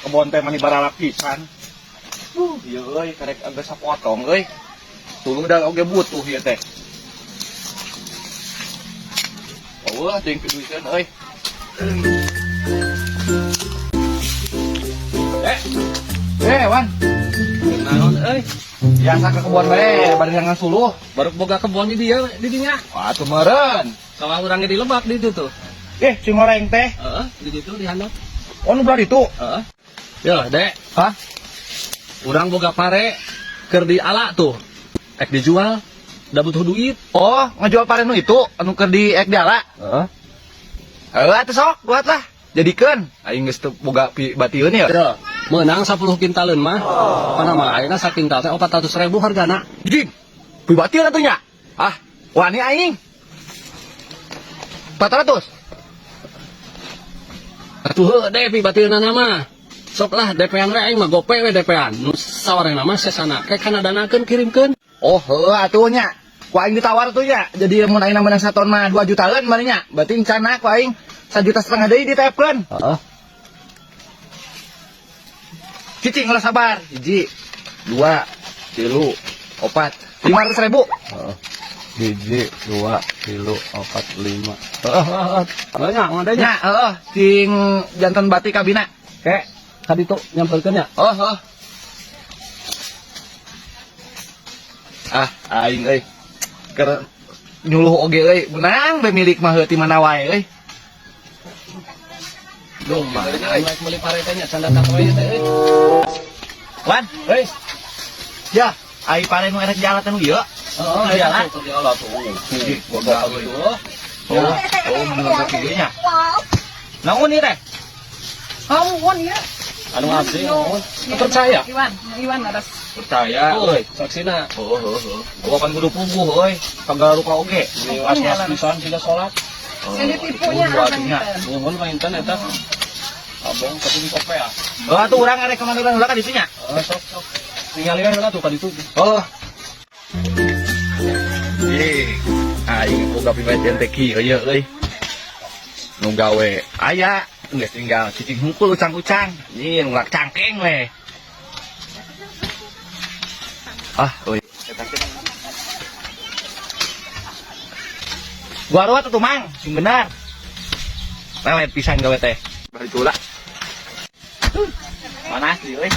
Kebon teh mani baralak pisan. Ieu euy karek agak sapotong euy. Tuluh da oge butuh ieu teh. Eueuh teuing piduiteun euy. Wan. Naon euy? Biasa ke kebon bae bari jangan suluh. Baru boga kebon di dieu di dinya. Wah, tuh meureun. Sawah urang ge di lebak di ditu tuh. Sing goreng teh. Heeh, di ditu di handap. Oh, nu belah ditu. Heeh. Yo, Dek. Hah? Urang boga pare keur diala tuh. Ek dijual, da butuh duit. Oh, ngejual pare nu itu anu keur di ek diala. Heeh. Heuh atuh sok, buat lah. Jadikeun. Aing geus teu boga batieun ya. Yo, meunang 10 kintaleun mah. Pana mah ayeuna sakintal teh 400.000 hargana. Jing. Pibatieun atuh nya. Ah, wani aing. 400. Atuh heuh deh pibatieunana mah. Sok lah DP-an we aing mah gope we DP-an. Nu sawarehna mah sesana ke kana danakeun kirimkeun. Oh, heuh atuh nya. Ku aing ditawar tuh nya. Jadi mun aing menang saton mah 2 jutaan mah nya. Berarti encana ku aing 1,5 juta deui ditepkeun. Heeh. Cicing ulah sabar. 1, 2, 3, 4, 500.000. Heeh. 1, 2, 3, 4, 5. Heeh, heeh. Banyak ngadanya. Nya, heeh, sing jantan batik kabina. Kek, tadi tuh nyamperkeun nya. Oh, heeh. Ah, aing euy. Keur nyuluh oge euy, menang be milik mah heuh ti mana wae euy. Duh, mah aing meuli pare teh nya can datang wae teh euy. Wan, Hei. Ya, ai pare nu erek jalan teh nu ieu. Heeh, Jalan. tuh jalan tuh. Ih, Boga euy. tuh. Oh, oh menurut kieu nya. Naon ieu teh? Ampun ya. Anu asli, percaya. Iwan, Iwan atas. Percaya euy. Saksina. Heeh, heeh, heeh. Gua kan kudu puguh euy. Sagala rupa oge. Ini was-was pisan siga salat. Yang ditipunya Kudu apa atuh nya. nih? Nuhun panginten eta. Abong tapi di kope ah. Oh, atuh urang arek ka mana heula ka ditu nya. Heeh, sok sok. Ningali we heula tuh ka ditu. Oh. Ih, aing boga pimajen teh kieu ieu euy. Nu gawe aya geus tinggal cicing hungkul ucang-ucang. Ih, nulak cangkeng we. Ah, euy. Gua ruat atuh Mang, sing benar. Lelet pisan gawe teh. Bari tula. Panas di euy.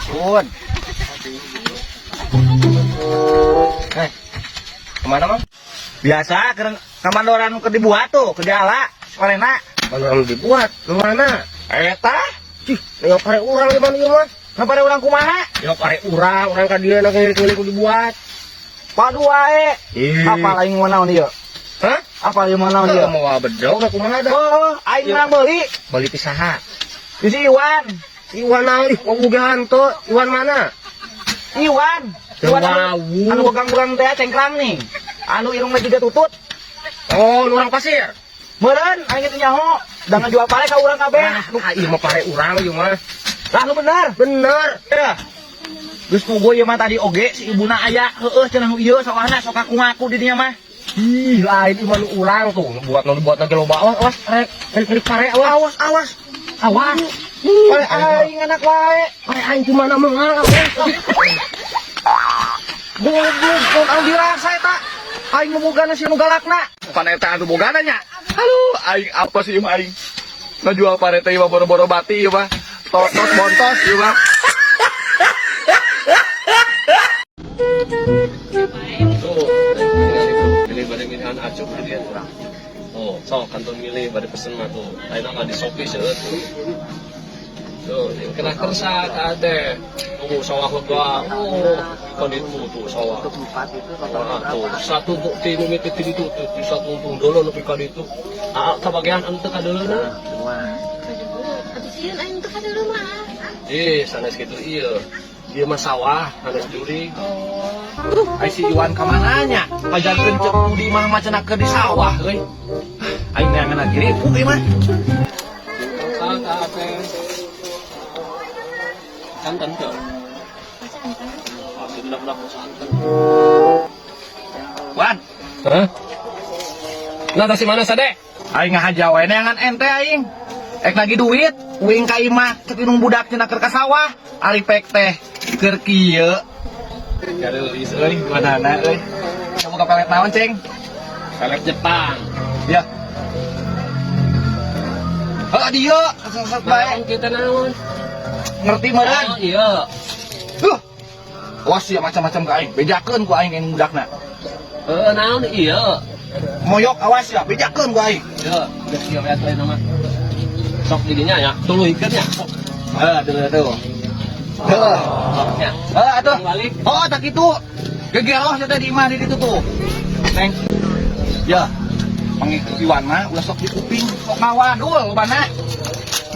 Pun. Kemana Mang? Biasa keur kamandoran keur dibuat tuh, keur diala, sawarena. Mana dibuat? Kemana? Eta, Cih, nengok pare urang di mana ieu mah? nga pare urang kumaha? Nengok pare urang, urang ka dieu na ngilik-ngilik dibuat. Padu wae. Apa lain mau naon ieu? Hah? Apa ieu mau naon ieu? Mau bedog aku kumaha dah? Oh, aing menang meuli. Beli ti saha? Di si Iwan. Iwan naon ih, wawuh hantu. Iwan mana? Iwan. Iwan Wawu. anu begang-begang teh cengkrang nih. Anu irungna juga tutut. Oh, nu urang pasir. Meureun aing teh nyaho, da ngajual pare ka urang kabeh. Ah, ieu mah pare urang ieu mah. Lah nu bener. Bener. Ya. Geus puguh ieu mah tadi oge si ibuna aya heueuh cenah nu ieu sawahna sok ngaku-ngaku di dinya mah. Ih, lain ieu mah nu urang tuh, nu buat nu dibuat lagi loba. Awas, awas, rek ngilik-ngilik pare awas. Awas, awas. Awas. Pare aing anak wae. Pare aing di mana mah? Goblok, mun anu dirasa eta. Aing nu bogana si nu galakna. Pan eta anu bogana nya. Aduh, aing apa sih ieu mah aing? Ngajual pare teh ieu mah boro-boro bati ieu mah. Totos bontos ieu mah. Tuh, ini bade milihan acuk di dia urang. Oh, sok kantun milih bade pesen mah tuh. Ayeuna mah di Shopee seueur tuh. Tuh, ini kena kersa ka teh. Tunggu sawah lega. Oh, kan itu tuh sawah. Wah, tuh satu bukti nu mimiti di ditu tuh, di satu untung dulu nepi ka ditu. Ah, kabagian anu teu kadeuleuna. Atuh sieun aing teu kadeuleu mah. Ih, sanes kitu ieu. Ieu mah sawah, sanes juri. Ai si Iwan ka mana nya? Pajarkeun ceuk di imah mah cenah keur di sawah euy. Aing neangan diripu ieu mah. Ka teh. Santan teu. Pasti budak-budak santan. Wan, Hah? Nah, tas mana sade? aing ngahaja wae neangan ente aing. Ek lagi duit. Uing ka imah cek indung budak cenah keur ka sawah. Ari pek teh keur kieu. Gareulis euy, manana euy. Kamu ka pelet naon, Ceng? Pelet Jepang. Ya. Heuh dieu, seset bae. Naon kita naon? Ngerti meureun? Oh iya. Huh. Awas ya macam-macam ka aing. Bejakeun ku aing indung budakna. Heeh, naon iya. Moyok awas ya, bejakeun ku aing. Iya, geus kieu we atuh nama. Sok didinya ya, tuluykeun ya. Heuh, tuh tuh. Heuh. Sok nya. Heuh atuh. Balik. Oh, tak itu. Gegeroh sia teh di imah di ditu tuh. Neng. Ya. Pangik Iwan mah ulah sok di kuping, sok ngawadul lobana.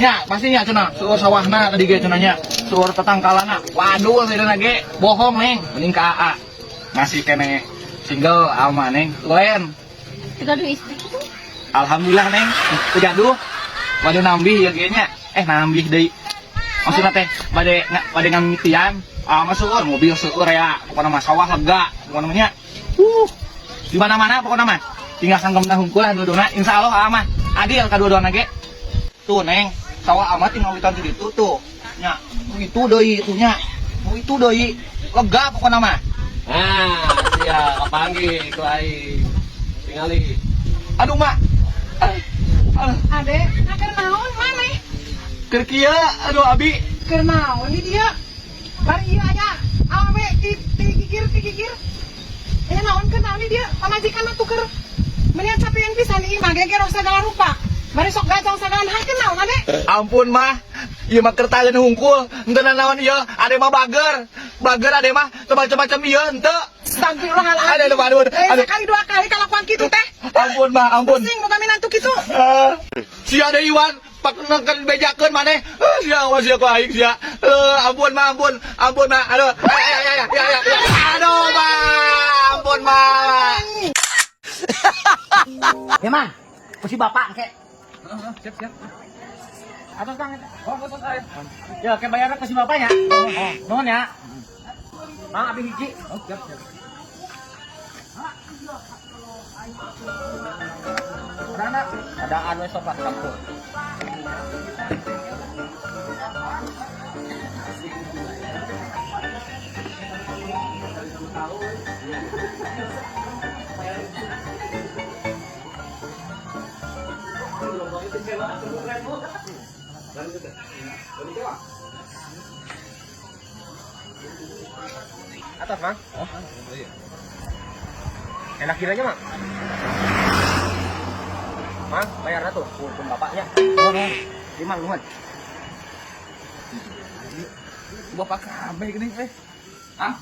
Nya, pastinya cenah, seueur sawahna tadi ge cenah nya. Seueur tetangkalana. Wadul sia ge, bohong neng, mending ka AA. Masih keneh single ama neng. Lain. Gaduh istri gitu. Alhamdulillah neng, teu gaduh. Bade nambih ya ge nya. Eh nambih deui. Maksudna teh bade bade ngamitian. Ah mah seueur mobil seueur ya. Pokona mah sawah lega, pokona mah nya. Di mana-mana pokona mah. Tinggal sanggemna hungkul lah dua-duana. Insyaallah ah mah adil ka dua-duana ge. Tuh neng, sawah amat tinggal witan di ditu tuh. Nya, nu itu deui tuh nya. Nu itu deui. Lega pokona mah. Nah, sia kapanggih ku aing. Tingali. Aduh mak. Aduh, Ade, nah keur naon maneh? keur kieu, aduh abi. Keur naon di dia? Bari ieu aya awewe ti gigir ti gigir. Aya naon keur naon di dia? Pamajikan mah tuh keur menian capean pisan ieu mah gegeroh sagala rupa. Bari sok gacang sagala hal keur naon ade? Ampun mah, ieu mah keur taleun hungkul, henteu nanaon ieu, ade mah bager. Bager ade mah teu macam-macam ieu henteu. Astagfirullahaladzim. Aduh, aduh, aduh, aduh. Sekali dua kali kalakuan kitu teh. Ampun mah, ampun. Pusing boga minantu kitu. Ah, sia deui Iwan, pak nengkeun bejakeun maneh. Ah, sia awas sia ku aing sia. Eh, ampun mah, ampun. Ampun mah. Aduh. Ay, ay, ay, ay, ay, ay. Aduh mah, ampun mah. Ya mang, si bapak kek. Siap siap. Atas kang. Oh, atas saya. Ya, kayak bayarnya ke si bapaknya. Oh, nuhun ya. Mang abi hiji. Oh, siap siap. Ada adaan we sobat campur. Atas, Mang. Oh, iya. Enak kiranya, Mang. Mang, bayarnya tuh, untung bapaknya. Oh, lima nuhun. Bapak kabeh geuning eh. Ah?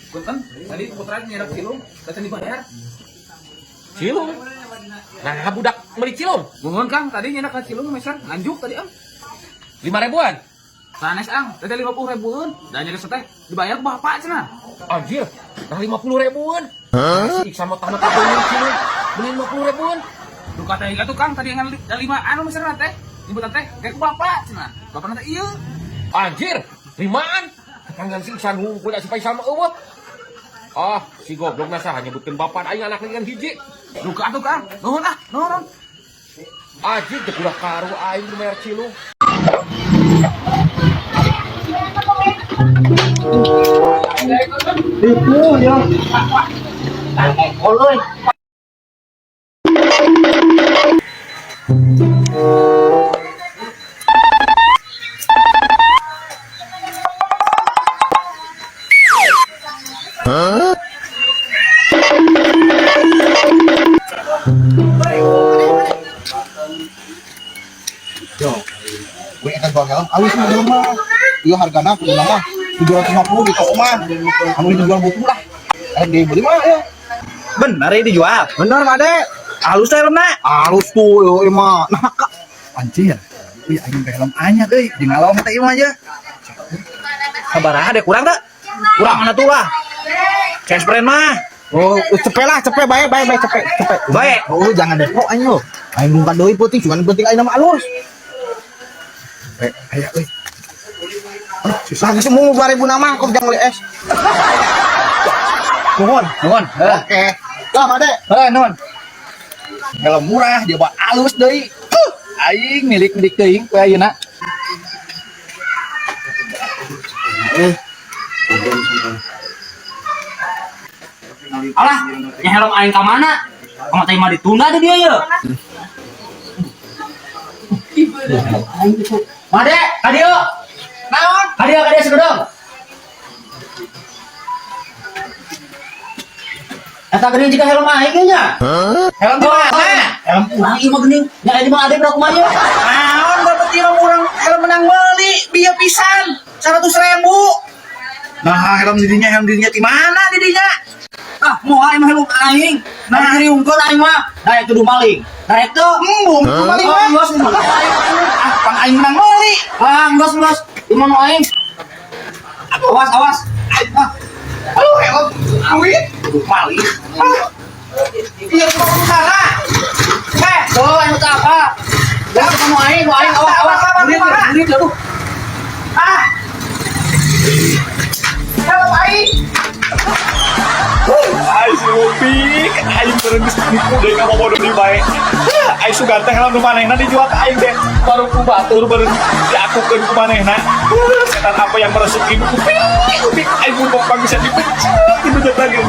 Punten, tadi putra nyerap cilung, tadi dibayar. Cilung. Nah, budak beli cilung. Nuhun Kang, tadi nyenak ka cilung meser nganjuk tadi am. 5 ribuan. Sanes ang, tadi 50 ribuan. Dan nyeri teh dibayar ku bapak cenah. Anjir, nah 50 ribuan. Hah? Si sama tanah kabeh beli cilung. Beli 50 ribuan. Duka teh tuh Kang, tadi ngan lima anu meser teh. Nyebutan teh kayak ku bapak cenah. Bapak teh ieu. Anjir, limaan. Tetanggan si Iksan hungkul si Faisal mah eueuh. Ah, si goblok nasa nyebutkeun bapak aing anak dengan hiji. Duka atuh Kang. Nuhun ah, nuhun. Anjir, teu kulah karu aing nu bayar cilung. Itu ya. Oloy. Yo, gue akan jual helm alus mah helm mah. Iya hargana kudu mah 750 di toko mah. Anu dijual buku lah. Eh dibeli mah ya. Bener ya dijual. Bener Pak De. Halus teh helmna. Alus tuh yo ieu mah. Nah, Kak. Anjir. Ih aing teh helm anyar euy, jeung ngalong teh ieu mah aja. Sabaraha deh kurang tak? Kurang mana tuh lah. Cash brand mah. Oh, cepet lah, cepet bae bae bae cepet, cepet. Bae. Oh, jangan depo aing lo. Aing bukan deui penting, cuman penting aing nama alus. Eh, aya euy. Aduh, susah geus mau 2000 nama kok jangan beli es. Nuhun, nuhun. Heeh. Oke. Lah, Pak De. Heuh, nuhun. Helm murah, dia bawa alus deui. Aing milik-milik teuing we ayeuna. Euy. Alah, nya helm aing ka mana? Kamu teh mah ditunda di dia ya. Made, ka dieu. Naon? Ka dieu, ka dieu segedong. Eta geuning jika helm aing nya. Helm di mana? Helm urang ieu mah geuning. Nya aya di Mang Ade berapa kumaha ieu? Naon bapak tira urang helm menang beli biaya pisan 100.000. Nah, helm didinya di mana didinya? Ah, moal mah helm aing. Nah, diriungkeun aing mah. Daek tuduh maling. Daek teu. Embung, maling mah. Geus, geus. Ah, pang aing menang beli. Ah, geus, geus. Ieu mah nu aing. Awas, awas. Ah. Aduh, helm duit. Tuduh maling. Ah. Iya, cuma sana. Eh, tuh aing teu apa? Geus nu aing, nu aing awas, awas. Apa, apa, Burit, apa? burit, aduh. Ah. Helm aing. Ai si Upik, aing beureum geus nipu deui ka bobodo deui bae. Ai sugan teh helm nu manehna dijual ka aing teh. Baru ku batur beureum diakukeun ku manehna. Setan apa yang merasuki Upik, Upik aing mun bang bisa dipecat, dipecat lagi.